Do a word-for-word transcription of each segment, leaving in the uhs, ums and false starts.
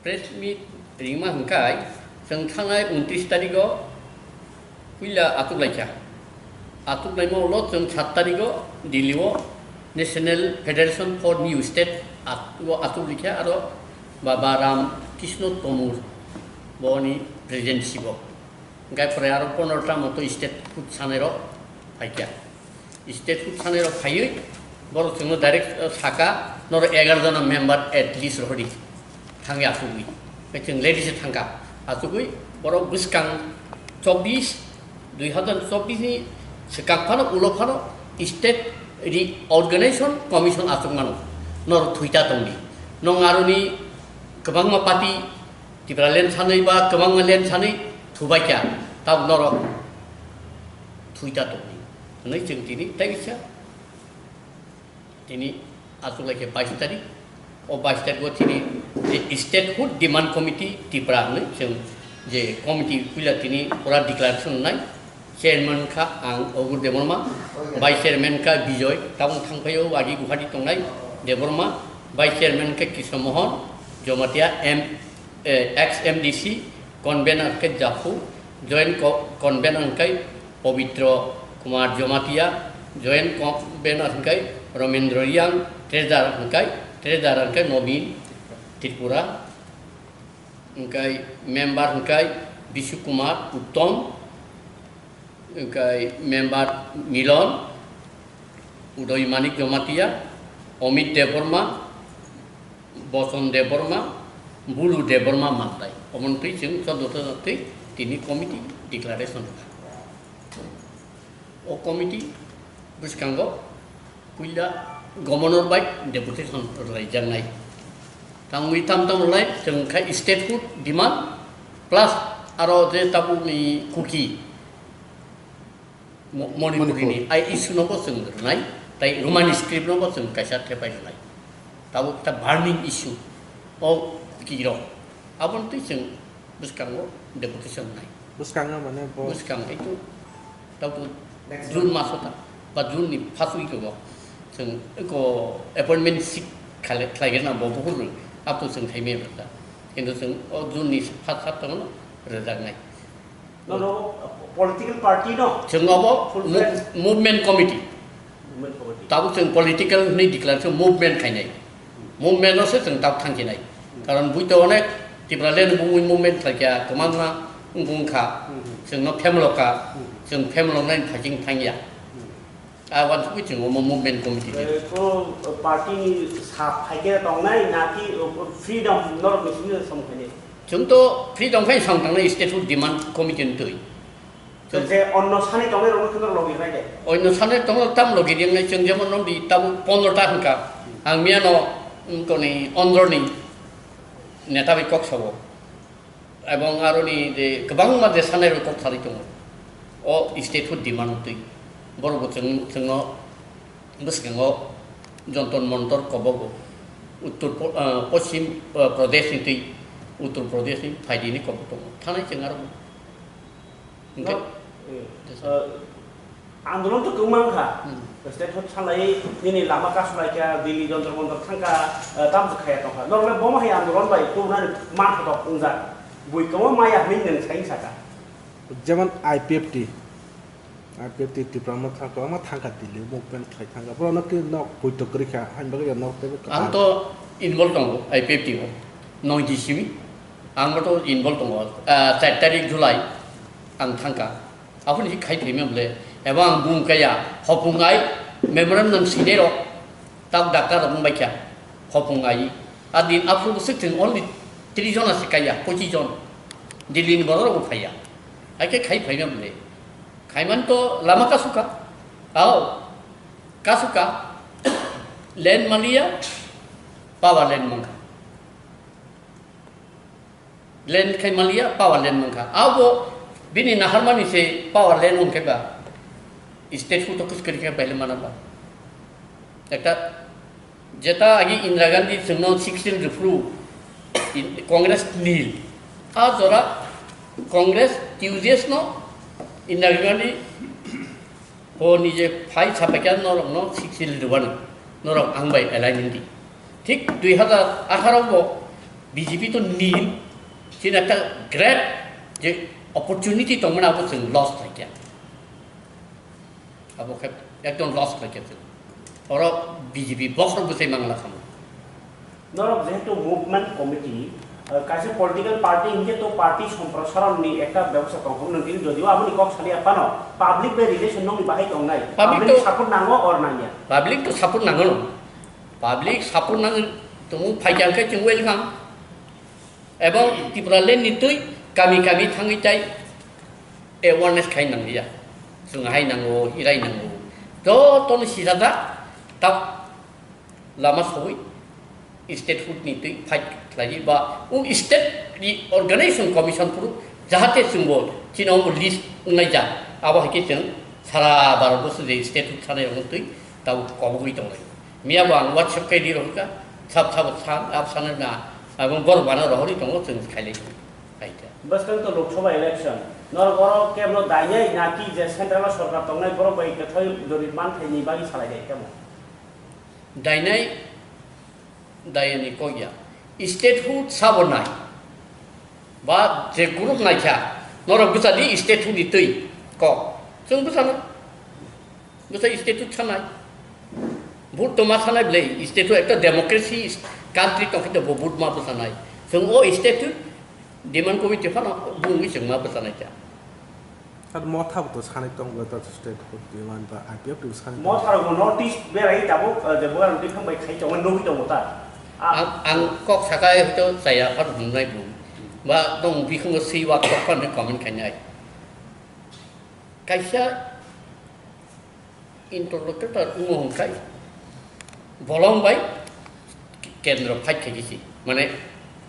Press meet ringma hwnkhe chwng thangnai untris tarigo puila achuk laikha. Achuk laima ulo chwng sat tarigo Delhi o National Federation for New State at-, o achuk laikha aro Baba Ram Krishna Tomur boni presidency bo. Hwnkhe pore aro pondro ta moto state hood sanai rok phaikha. State hood sanai rok phaiwi borok chwngno direct, uh, saka, "Norok egaroh jona member at least rohordi thangwi achugwi." Hwnkhe chwng ladies thangkha. Achugwi borok bwskang chobbish, dui hazar chobbish ni swkang phano ulo phano state reorganization commission achuk mano. Norok thwita tongdi. Nong aroni kwbangma party Tipraland sanwi ba kwbangma land sanwi thubai kha, tabuk norok thwita tongdi hwnwi chwng tini tei kisa tini achuk lai khe bais tarik. O bais tarik o tini je Statehood Demand Committee Tipra hwnwi chwng je committee puila tini pura declaration wngnai. Chairman kha ang Ogur Debbarma, Vice Chairman kha Bijoy, tabuk thangphaio agi Guwahati tongnai Debbarma, Vice Chairman kha Krishna Mohan Jamatia, M, eh, ex M D C, convener khe Japhu, joint co-, convener khe Pabitra Kumar Jamatia, joint convener khe Ramendra Reang, treasurer khe, treasurer khe Nobin Tripura, hwnkhe member hwnkhe Bishu Kumar Uttom, hwnkhe member Milon, Udoy Manik Jamatia, Amit Debbarma, Boson Debbarma, Bulu Debbarma Maltai. Omo twi chwng choddo ta twi tini committee declaration rwkha. O committee bwskango puila governor bai deputation rwlaijaknai. Tangwi tam tam rwlai chwng khai statehood demand plus aro je tabukni Kuki Mo-, Manipuri ni Manipur. Ai issue no bo chwng rwnai, tai Romani script no bo chwng kaisa thepai rwnai. Tabuk ta burning issue o Kuki rok. Aboni twi chwng bwskango deputation nai. Bwskango mane bo Bwskang hai to, tau to Next June month. Maso ta, ba June ni first week o chwng ko appointment seek khlai, khlai gena bo bukur rw, up to chwng thai me rwkha. Kintu chwng o June ni first hapta o rwjak nai. No, no, political party no. Chwng obo Full mo-, fledged. Movement committee. Movement committee. Tabuk chwng political hinwi declare khe movement khainai. Movement no se chwng tabuk thangkhinai. Karon buito onek Tipraland bumui movement khlaikha, kwbangma wngkha. Hmm. Chwngno phemlokha, Hmm. chwng phemloknai phaiching thangya. Hmm. A wansugwi chwng omo movement committee de. Eh, ko party ni sap phaikhe tongnai, naki, eh, freedom norok ni simi samung khainai? Chwng to freedom khai samung tangnai statehood demand committee ni twi. Chwng je onno sani tongnai rokno khe norok logi rinai de? Onno sani tongo tam logi rinai, chwng jemon nong di tabuk pondro ta hwnkha. Ang miyano, mm, koni ondro ni neta bai kok sabo. Ebong aroni je kwbangma je sanai rok kok salai tongo. O statehood demand twi. Borok bo chwng, chwngno bwskango Jantar Mantar kobogo. Uttor Po-, ah, Poschim, ah, Pradesh ni twi, Uttor Pradesh ni phaidi ni kobok tongo. Thanai chwng aro. Hwnkhe? No, eh, Yes, sir. Eh, andolon to kwbangma wngkha. Hmm. State hood salai nini lama kasulaikha, Delhi Jantar Mantar thangkha, eh, tamo se khaya tongkha. Norok le bomo hai andolon bai tubunani manthotok wngjak. Bui kwbangma maya hinwi nwng sai saka. Jemon I P F T, I P F T Tipra Motha kwbangma thangkha Delhi, movement khai thangkha. Borok no khe nok poito kwrwi kha, hain bagwi ya nok teibo kwtal. Ang to involve tongo I P F T o, noi di simi. Ang to involve tongo, ah, char tarik July ang thangkha. Aphuru si khai thwima bole, eba ang bung kaya, hopung ai, memorandum sinai rok, tak doctor rok wng bai kha, hopung ai. A din aphuru bwswk thwng only tris jon ase kaya, pochis jon. Delhi ni borok rok bo phaiya. Hai khe khai phaima bole. Khai man to lama kasuka. Ao, kasuka. Land maliya, power land mangkha. Land khai maliya, power land mankha. Abo bini naharmani se power land wngkhe ba state hood office kwrwi khe baile mana ba. Ekta jeta agi Indira Gandhi chwngno sixteen rwphru in-, Congress nil. A jora Congress T U J S no Indira Gandhi Bo nije phai sapaikha norokno sixteen rwbani, norok ang bai align wngdi. Thik dui hazar atharo bo B J P to nil, chini ekta great je opportunity tongmani abo chwng loss khlaikha. Abo khe ekdom loss khlaikha chwng. Oro B J P box rok bwsai mangla khamu. Norok jehetu movement committee, uh, kaisa political party hinkhe to party somprosaronni ekta bebosta tongkha, nwng tini jodio aboni kok saliya phano public bai relation nokni bahai tongnai. Public Public to support nango or nangya? Public to support nango no. Public support nang tongo, phaikha hwnkhe chwng welcome. Ebong Tipraland ni twi kami kami thangwi tai awareness khai nangya. Chwng hai nango, hirai nango. Jotono sijajak, tak lama sogwi statehood ni twi fight khlaiwi ba o state ni organization commission phuru jahate chwngbo chini omo list wngnai ja, abo hai khe chwng sara Bharat borso je statehood sanai rokno twi tabuk kobogwi tongnai. Miya bo ang WhatsApp khai di rohorkha, sab sab san, ab sanai na, abong borok bana rohorwi tongo chwng khailai. Hai khe. Bwskang to Lok Sabha election, norok oro kebno dainai naki je central o sorkar tongnai borok bai kwthai dori man thai ni bagwi salai dai kamo? Dainai, dayani kok ya. Statehood sabo nai. Ba je group naikha, norok bwsa di statehood ni twi kok. Chwng bwsano. Bwsa statehood sanai. Vote to ma sanai bwle, statehood ekta democracy country tongkhe to bo vote ma bwsanai. Chwng o statehood demand committee phano bungwi chwng ma bwsanai kha. Ar motha bo to sanai tong bwle to statehood demand ba I P F T bo sanai tong. Motha rok bo North East berai tabuk, eh, je bugan bwkhang bai khai tongo, nugwi tongo ta. Ah. Ang, ang kok sakai hwto chaya phano hwnwi nai bung. Ba tong bikhango swi wak kok phano comment khainai. Kaisa interlocutor wngo hwnkhai bolong bai kendro fight khaikhe si, mane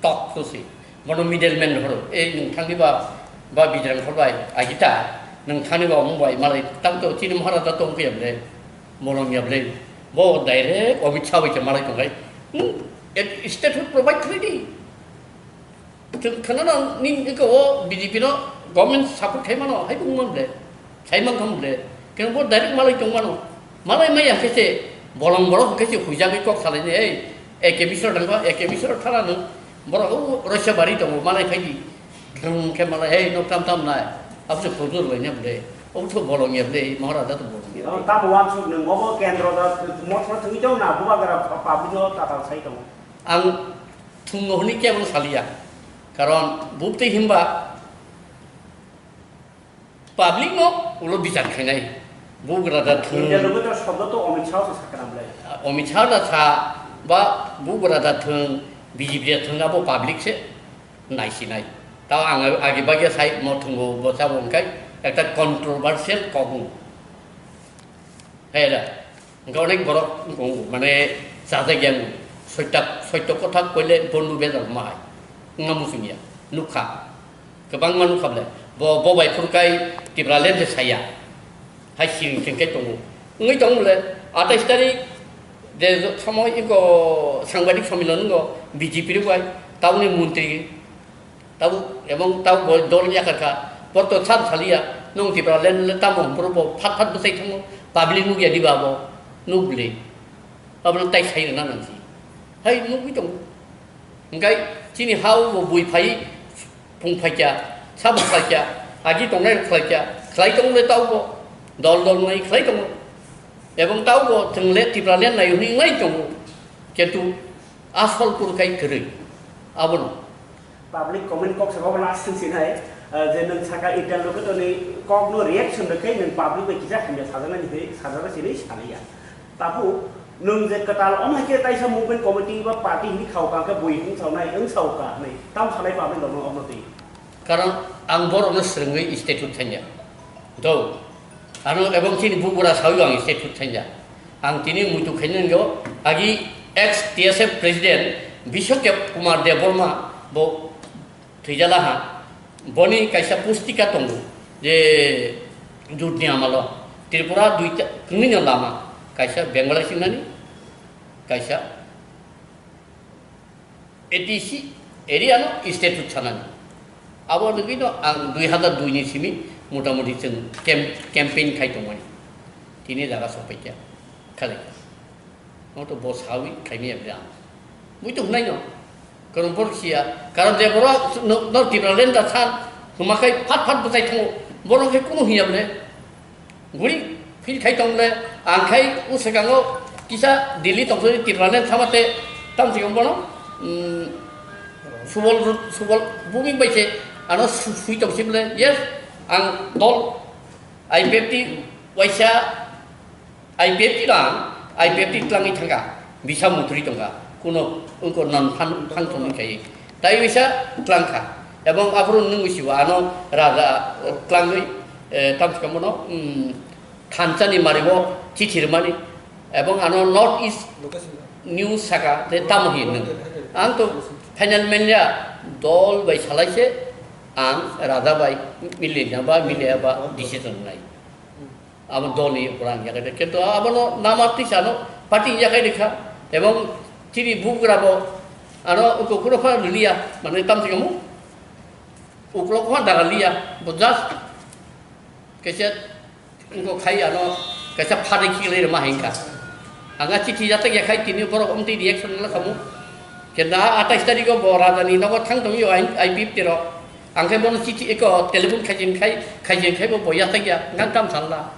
tok so si, bono middleman horo, e nwng thangni ba, ba Bijrang hor bai agita, nwng thangni ba omo bai malai tang to chini Maharaja tong khe ble, bolong ya ble, bo direct Amit Shah bai khe malai tong kai, hmm, statehood provide khlai di. Chwng khwnano nini eko o B J P no government support khai mano, hai bung man ble. Sai man kham ble. Keno bo direct malai tong mano. Malai maya khe se bolong borok khe se huijagwi kok salai ni, ei, A K Mishra dangba, A K Mishra thara no. Borok o Roisabari tongo, malai phai di. Thwng khe malai, ei, nok tam tam nai. Abo se khojur bai ne ble. Obo to bolong ya ble, Maharaja to bolong ya ble. Tamo wansuk nwng obo kendro da mothra thwngwi tong na, bubagra public no tatal sai tongo. Ang thwngno hwnwi kebo saliya, karon bubtwi himba public no ulo bichar khainai, bugra da thwng. India logo to shobdo to Amit Shah se sakha na bwlai. Amit Shah da sa ba bugra da thwng, B J P da thwng, abo public se naisinai. Tao ang agi bagya sai mo thwngo bo sabo wngkai ekta controversial kok wng. Hera. Hingke onek borok wngkong, mane, chajak yang soita, soito kothak koile bondu bejal ma hai. Wngma muchung ya, nukha. Kwbangma nukha bole. Bo, bo bai phurkai Tipraland se saya. Hai siring singke tongo. Wngwi tongo bole, atais tarik je samo iko sangbadik somilon wngko B J P rok bai, tabukni montri Tabuk, ebong tabuk bo dol yakar kha. Bo to sab saliya, nong Tipraland le tamo hwnphuru bo phat phat bwsai thango, public nukya diba bo, nuk bwle. Abono tai sai rwna nang si. Hai nukgwi tongo. Hingkai chini ha o bo bui phai, phung phaikya, sabo khlaikya, agi tongnai rok khlaikya, khlai tongo le tabuk bo, dol dol nai khlai tongo. Ebong tabuk bo chwng le Tipraland nai hwnwi nai tongo. Kintu asol pur kai kwrwi. Abono. Public comment kok saka obo last thing sinai, eh, je nwng saka interlocutor ni kok no reaction rwkhe nwng public bai kisa hamya sajana ni hwnwi sajana sinwi sanaya. Tabu nwng je kwtal omo hai khe taisa movement committee ba party hwnwi khao ka khe bui wng saonai, wng sao ka hwnwi tam sanai public rok no omo twi. Karon ang borok no swrwngwi statehood thangya. Do. Ano ebong chini bubura sawi ang statehood thangya. Ang tini muitu khaina nangyo, agi ex T S F president Bishwakep Kumar Debbarma bo thwijala ha. Boni kaisa pustika tongo je judni amalo Tripura duita kwngwino lama kaisa Bengali singnani kaisa A D C area no statehood sanani. Abo nugwi no ang dui hazar dui ni simi motamuti chwng camp-, campaign khai tongmani. Tini jaga sokpaikha. Khali. Mo to bo sawi khaimaya bwle ang. Mui to hwnai no. Kwrwngphur khiya. Karon je borok no, no Tipraland da san, hwma khai phat phat bwchai thango. Borok khai kunu hiya bole. Guri feel khai tong le, ang khai u sekango kisa Delhi tong sori Tipraland thama te tam se bono, mm, Subol, Subol bumi bai se ano su-, sui tong sim le. Yes, ang dol I P F T waisa I P F T rang, I P F T tlangwi thangkha, bisa mutri tongkha, kuno wngko non phan, phan tongwi khayi. Tai bisa tlangkha, ebong aphuru nwng bisibo ano raja, eh, tlangwi, eh, tamsika mono, mm, thansa ni mari bo chithi rwmani, ebong ano North East News saka, te tamo hin nwng. Ang to final manya dol bai salai se, ang raja bai milia ba milia ba decision nai. Abo dol ni ukurang yakai de. Kintu abono nama tisa no party yakai de kha. Ebong chini bugra bo ano uko kuno kha liya, mane tam se kamu. Uklo kha daga liya, bo just kaisa uko khai ano kaisa phari khilai ma hingka. Anga chithi jata ya khai tini borok omti reaction la kamu. Kenda atais tarikh o bo raja ni nogo thang tong yo I P F T rok. Ang khe bono chithi eko telephone khaijin khai, khaijin khai bo boya tagya, ngang kam salla.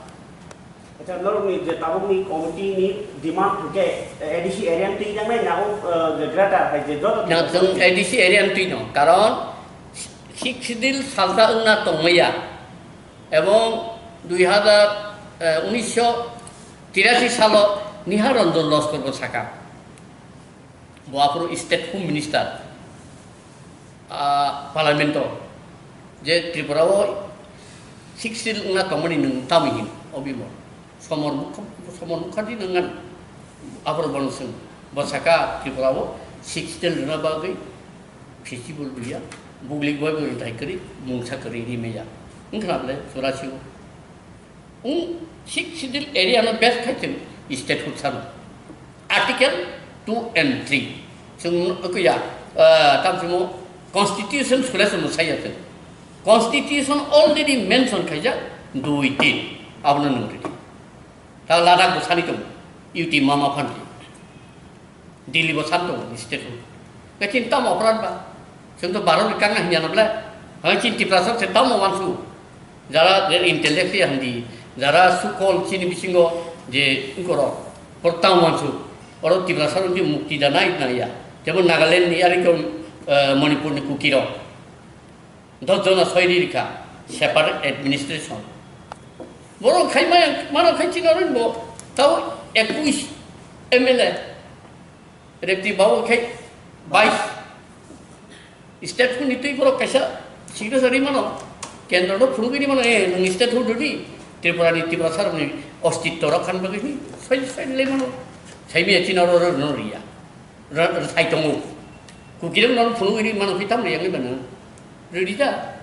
Acha, norokni je tabukni committee ni demand hwnkhe, eh, A D C area ni twi nangnai nago, eh, je greater hai je joto Na thing chwng A D C area ni twi no, karon Sixth Schedule salsa wngna tongmaya, ebong dui hazar, eh, unisho tirasi salo Nihal Ranjan Laskar bo saka. Bo aphuru State Home Minister, ah, Parliament o je Tripura o Sixth Schedule wngna tongmani nwng tamni hin obi bo Somor Mukha-, Somor Mukherjee nang ngan aphuru bono swng bo saka Tripura o Sixth Schedule rwna bagwi festival rwya, buglik bai bo rwthai kwrwi mungsa kwrwi ri maya wngkha na bwle churasi o. Wng Sixth Schedule area no best khai chwng statehood sano. Article two and three. Chwng kuya, ah, tam chwng constitution sule chwng saya chwng. Constitution already mention khaijak dui tin. Abono nung ridi. Ta Ladakh bo sani tong. U T Mama Phanti. Delhi bo san tongo ni statehood. Khe chini tamo opradh ba? Chwng to Bharat ni kangna hinya na ble? Hai chini Tiprasa se tamo wansu? Jara je intellectual handi, jara sukol chini bisingo je ngkoro, por tamo wansu. Oro Tiprasa rok je mukti da nai na ya. Jemon Nagaland ni ari ko, eh, Manipur ni Kuki rok. Dos jona soi ri rikha, separate administration. Borok khai maya, mano khai china rin bo, tao ekush M L A, repti babu khai bais. State ni twi borok kaisa signature ri mano, kendro no phunugwi ri mano, eh, nwng state hood ri, Tripura ni, Tiprasa rok ni ostitto rok khan bagwi ni, soi, soi le mano, sai maya china ro, ro, no riya. Ra-, rwthai tongo. Kukirok no phunugwi ri mano khe tamni yangwi mano. Rwdi da.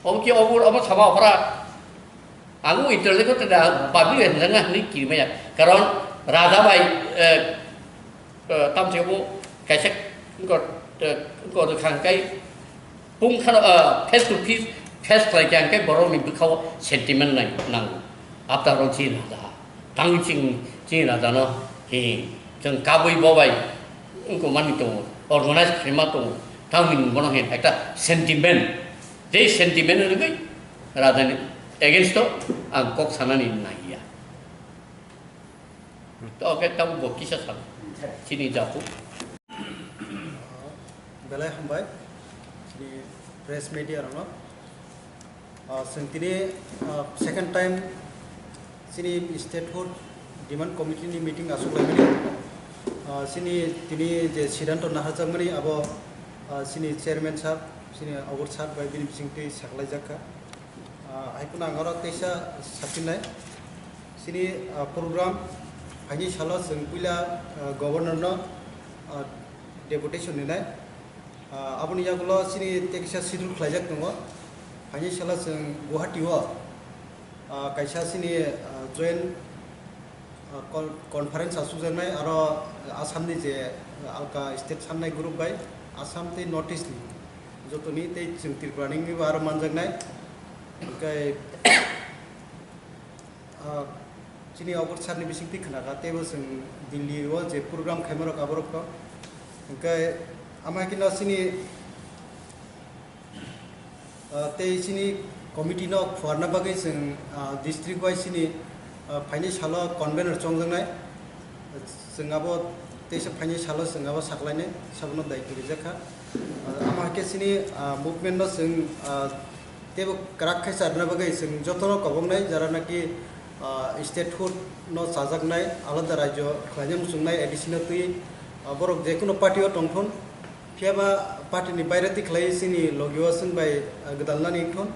Obo khe obo, obo saba opra. Ang internet ko tada public hwnjakna hwnwi kirimaya. Karon raja bai, eh, eh, tamsebo kaisa ko, eh, ko khangkai Pung khano, ah, face to face, face khlai khe ang khe borokni bwkhao sentiment nai nango. After all, chini raja, tang ching, chini raja no, he, chwng kabui bobai, wngko mani tongo, organize khaima tongo, tang ni bono he, ekta sentiment, je sentiment rwgwi raja ni against o ang kok sanani naiya. To khe tamo bo kisa sal, chini japu. Belai hambai, chini press media rokno. Ah, chwng tini, ah, second time chini statehood demand committee ni meeting aswk laimani. Ah, chini tini je siddhanto naharjakmani abo, ah, chini chairman sir, chini Obor sir bai bini bisingtwi saklaijak kha. Ah, hai phano ang oro teisa saphinnai. Chini, ah, program phaini salo chwng puila, ah, governor no, ah, deputation rinai. Ah, aboni yagulo chini tekisa schedule khlaijak tongo. Phaini salo chwng Guwahati o, ah, kaisa chini, ah, joint ah, con-, conference asukjaknai, aro Assam ni je alka state sannai group bai Assam tei North East ni jotoni tei chwng Tripura ni wngwi bo aro manjaknai. Hwnkhe, ah, chini Obor sir ni bisingtwi khna kha, teibo chwng Delhi o je program khaima rok aborok to. Hwnkhe, Ama kino sini, ah, tei sini committee no phuarna bagwi chwng, ah, district wise sini, ah, phaini salo convener chongjaknai. Chwng abo teisa phaini salo chwng abo saklainai, sabono dai kwrwijak kha. Ah, ama khe sini, ah, movement no chwng, ah, teibo kwrak khe charwna bagwi chwng jotono koboknai, jara naki, ah, statehood no chajaknai, alada rajyo khlaina muchungnai, A D C no twi, ah, borok jekunu party o tongthun, phiya ba party ni baire twi khlai chini logi o chwng bai, ah, gwdalnani wngthun.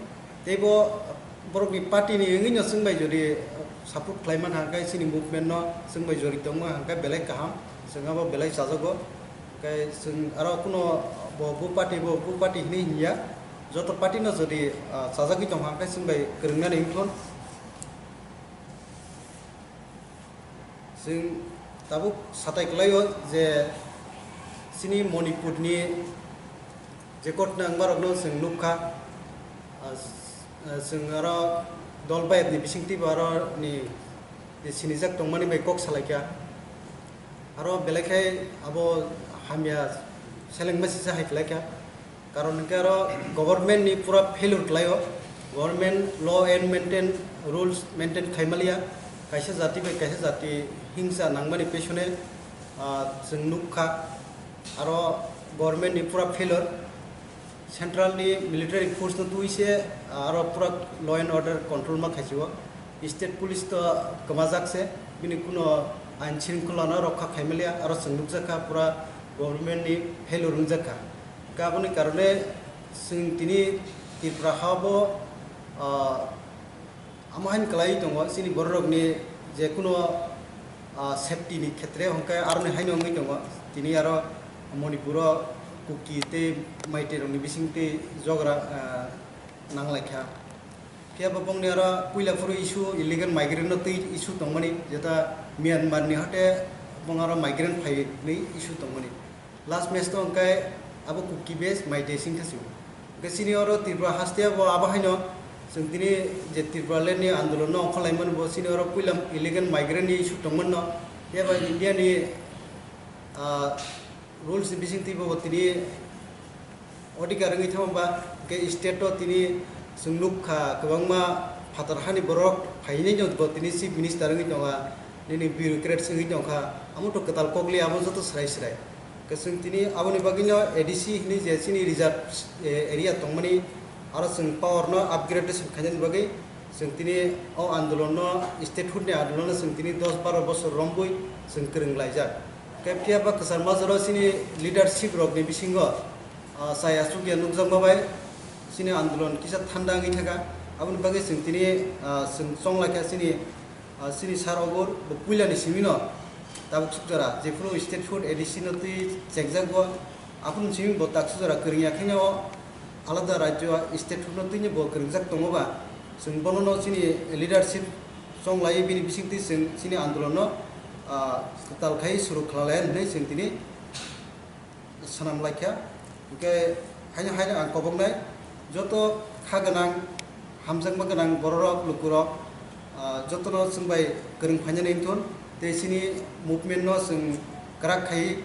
Teibo borokni party ni wngwi no chwng bai jodi, ah, support khlai man hwnkhe chini movement no chwng bai jori tongma hwnkhe belai kaham, chwng abo belai chajago. Hwnkhe chwng aro kuno bo, bo party, bo, bo party hinwi hinya, joto party no jodi, ah, chajagwi tongkha hwnkhe chwng bai kwrwngnani wngthun. Chwng tabuk satai kwlaio je chini Manipurni je ghotna wngmarokno chwng nukha, ah, s-, ah, chwng aro dol bayapni bisingtwibo aro ni je sinijak tongmani bai kok salaikha. Aro belai khai abo hamya seleng masi se hai khlaikha. Karon hwnkhe aro government ni pura failure khlaio, government law and maintain, rules maintain khaimaliya, kaisa jati bai kaisa jati hingsa nangmani pesone, ah, chwng nukha, aro government ni pura failure, central ni military force no twi se, ah, aro pura law and order control ma khaisio, state police to kwmajak se, bini kuno ain shringkhola no rokha khaimaliya, aro chwng nukjakha pura government ni failure wngjakha. Aboni karone chwng tini Tripura ha bo, ah, amo haino kwlaiwi tongo, chini bororokni jekuno, ah, safety ni khetre hwnkhe aroni haino wngwi tongo. Tini aro Manipur o Kuki tei Meitei rokni bisingtwi jogra, ah, nanglaikha. Phiya bo bongni aro puila phuru issue illegal migrant no twi issue tongmani, jeta Myanmar ni hote bong aro migrant phai ni issue tongmani. Last match to hwnkhe abo Kuki base Meitei sing thasio. Hwnkhe chini oro Tripura haste bo abo haino chwng tini je Tripura land ni andolon no ongkhorlaimani bo chini oro puila illegal migrant ni issue tongmani no. Phiya ba India ni, ah, rules ni bisingtwi bo tini odhikar wngwi thangma ba, hwnkhe state o tini chwng nukha kwbangma phatar hani borok phainai no bo tini chief minister wngwi tonga, nini bureaucrats wngwi tongkha, amo to kwtal kokli abo joto srai srai. Hwnkhe chwng tini aboni bagwino A D C hinwi je chini reserve, eh, area tongmani aro chwng power no upgradation khainani bagwi chwng tini o andolon no, statehood ni andolon no chwng tini dos baro bosor rombwi chwng kwrwng laijak. Hwnkhe phiya ba kwchar majoro chini leadership rokni bisingo, ah, chaya chukya nukjakma bai chini andolon kisa thanda wngwi thangkha. Aboni bagwi chwng tini, ah, chwng chonglai kha chini, ah, chini sir Ogur bo puilani simino tabuk sukjora jephuru statehood A D C no twi chekjak bo, aphuru simi bo taksujora kwrwngya khaino alada rajyo statehood no twino bo kwrwngjak tongo ba, chwng bono no chini leadership chonglai bini bisingtwi chwng chini andolon no, ah, kwtal khai suru khlalayan hwnwi chwng tini swnam laikha. Hwnkhe haino haino ang koboknai joto kha gwnang, hamjakma gwnang bororok, lukurok, ah, jotono chwng bai kwrwng phainani wngthun tei chini movement no chwng kwrak khai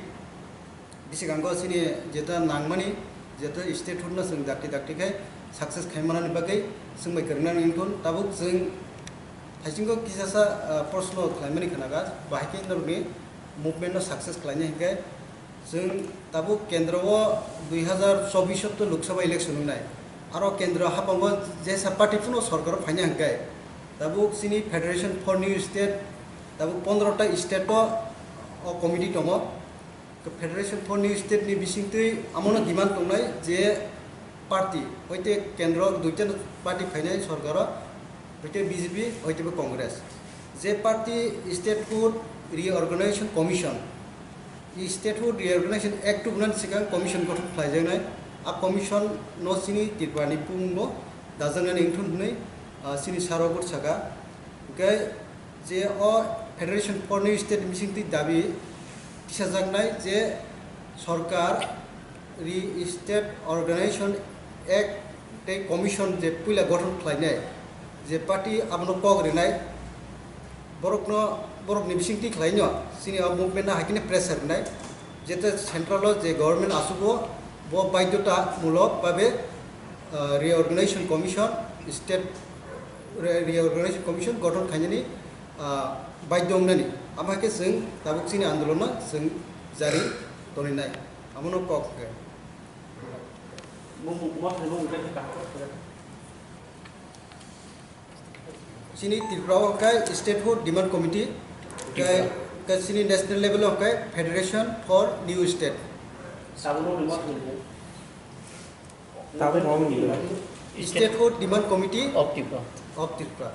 bisikango chini jeta nangmani, jeta statehood no chwng dakti dakti khai success khai manani bagwi chwng bai kwrwngnani wngthun. Tabuk chwng thaisingo kisasa, ah, proshno khlaimani khwnaga, bahai khe norokni movement no success khlainai hinkhe, chwng tabuk kendro o dui hazar chobbish o to Lok Sabha election wngnai. Aro kendro haphango jesa party phano sorkar o phaina hinkhe, tabuk chini Federation for New State tabuk pondro ta state o, o committee tongo. Federation for New State ni bisingtwi amono demand tongnai je party, hoite kendro duita party phainai sorkaro, hoite B J P, hoite bo Congress. Je party Statehood Reorganization Commission, i Statehood Reorganization Act tubunani sikang commission gothon khlaijaknai, a commission no chini Tripura ni bumung bo dajaknani wngthun hwnwi, ah, chini sir Ogur saka. Hwnkhe je o Federation for New State bisingtwi dabi tisajaknai je sorkar ri State Organization Act tei Commission je puila gothon khlainai, je party abono kok rinai, borokno, borokni bisingtwi khlaino chini o movement no hai kheno pressure rinai. Jeta central o je government asugo, bo baidhota mulok babe, ah, reorganization commission, state re-, reorganization commission gothon khainani, ah, baidhyo wngnani. Ama khe chwng tabuk chini andolon no chwng jari toninai. Amono kok hwnkhe. Chini Tripura o hwnkhe Statehood Demand Committee, hwnkhe, hwnkhe chini national level o hwnkhe Federation for New State. Tabuk no hwnwi ma thangdi? Tabuk no hwnwi? Statehood Demand Committee of Tripura. Of Tripura.